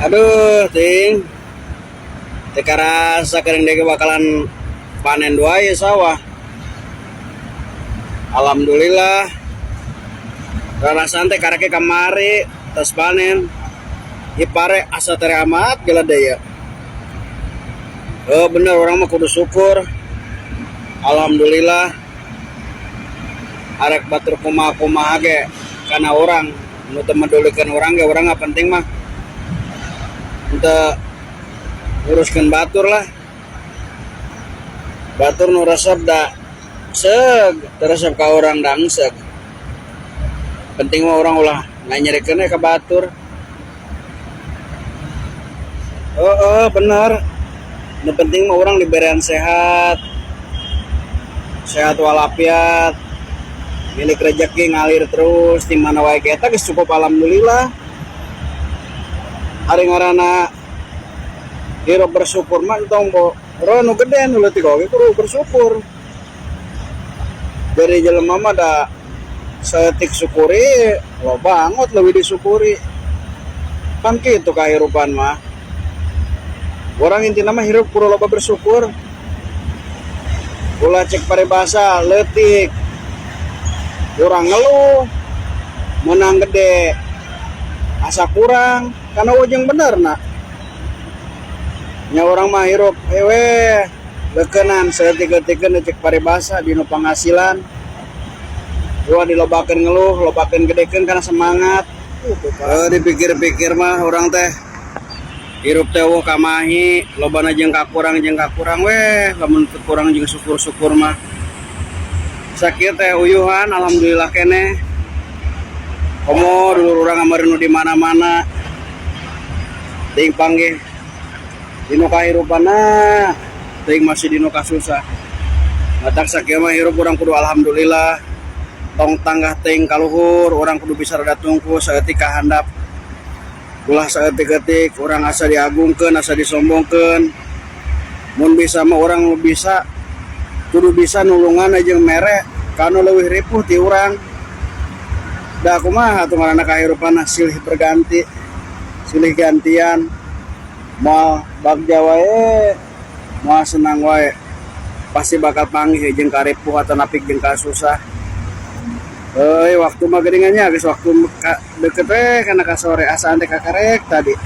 Aduh, ting. Teu karasa kering deui bakalan panen dua ya sawah. Alhamdulillah. Rarasaan teh karek kamari tos panen. Ieu pare asa tere amat gila deui ya. Oh bener, urang mah kudu syukur. Alhamdulillah. Arek batur kumaha-kumaha ge kana urang nu teu medulikeun urang ge, urang nggak penting mah. Untuk nguruskeun batur lah. Batur nu resep da seg, teu resep ka urang da engseg. Penting mah urang ulah nganyerikeun we ka batur. Oh, bener. Nu penting mah urang diberian sehat. Sehat walafiat. Milik rezeki ngalir terus di mana wae kita geus cukup, alhamdulillah. Ari ngaranna hirup bersyukur mah entong bo nu gede, nu leutik oge kudu bersyukur. Dari jelema mah da saeutik syukuri, loba banget leuwih disyukuri. Kan kitu kahirupan mah. Urang intina mah hirup kudu loba bersyukur. Ulah cek paribasa leutik urang ngeluh, menang gede asa kurang karena ujung bener nak nya. Urang mah hirup ewe lekenan saeutik-eutikeun, cek paribasa dinu penghasilan ulah dilobakeun ngeluh, lobakeun gedekeun karena semangat. Dipikir-pikir mah urang teh hirup teh euweuh kamahi, lobana jeung kakurang weh. Lamun teu kurang jeung syukur-syukur mah sakieu teh uyuhan, alhamdulillah keneh. Komo dulur urang kamari nu di mana-mana teuing panggih dinu kahirupanna, teuing masih dinu kasusah. Matak sakieu mah hirup urang kudu alhamdulillah, tong tanggah teuing kaluhur. Urang kudu bisa rada tungku saeutik ka handap, ulah saeutik-eutik urang asa diagungkeun, asa disombongkeun. Mun bisa mah urang bisa kudu bisa nulungan jeung mere kanu leuwih ripuh ti urang. Da kumaha atuh ngaranna kahirupan, silih berganti, silih gantian. Moal bagja wae, moal senang wae, pasti bakal panggih jeung karipuh atau napik jeung kasusah. Euy, waktu mah geuningan nya geus waktu ka, deket we kana ka sore, asaan teh kakarek tadi.